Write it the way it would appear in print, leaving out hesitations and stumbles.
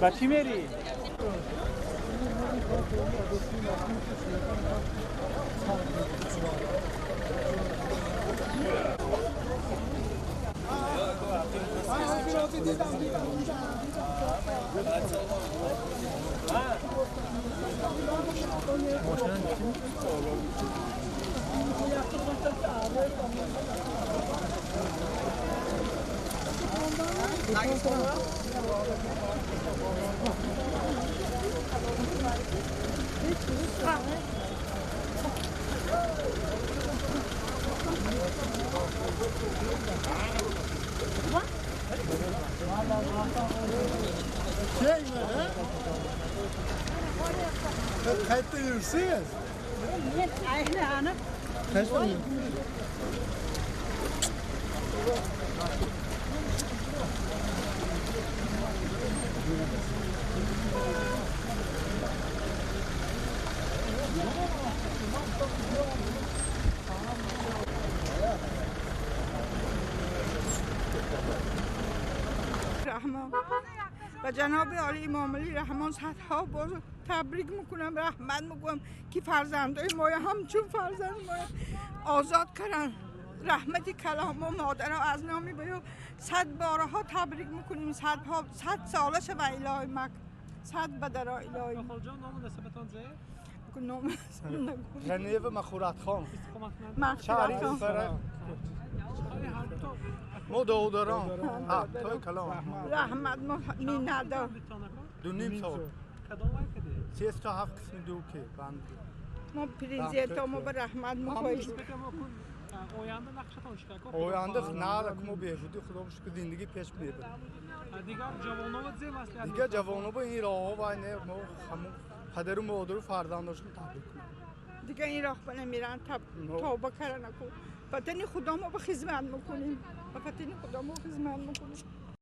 Ба чӣ мери? و جناب عالی امام علی رحمان صدها بار تبریک میکنم، رحمت میکنم که فرزندای ما همچون فرزند ما آزاد کردن. رحمت کلام و مادر از نامی بیو صد بارها تبریک میکنیم، صدها صد ساله شو الهی مک صد بدر الهی. خالجان نام نسبتان زه؟ نام ژنو مخورت خان. مخورت خان. ما دوداران ها کلام رحمت ما می ندار 2.5 سال کدام وای کدی 3 تا 7 قسم دو که بند ما پرزیدنت ما به رحمت میخواهیم. Оянда нақшатон чӣ како? Оянда на мо беҳбуди худо шукр зиндагӣ пеш мебарем. Дигар ҷавонова зе маслиҳат? Дигар ҷавонова ин роҳҳо вай не, мо ҳамон падару модару фарзандошон табрик кунем. Дигар ин роҳ ба намеран, тавба карана ку. Ватани худо мо ба хизмат мекунем. Ба ватани худо мо хизмат мекунем.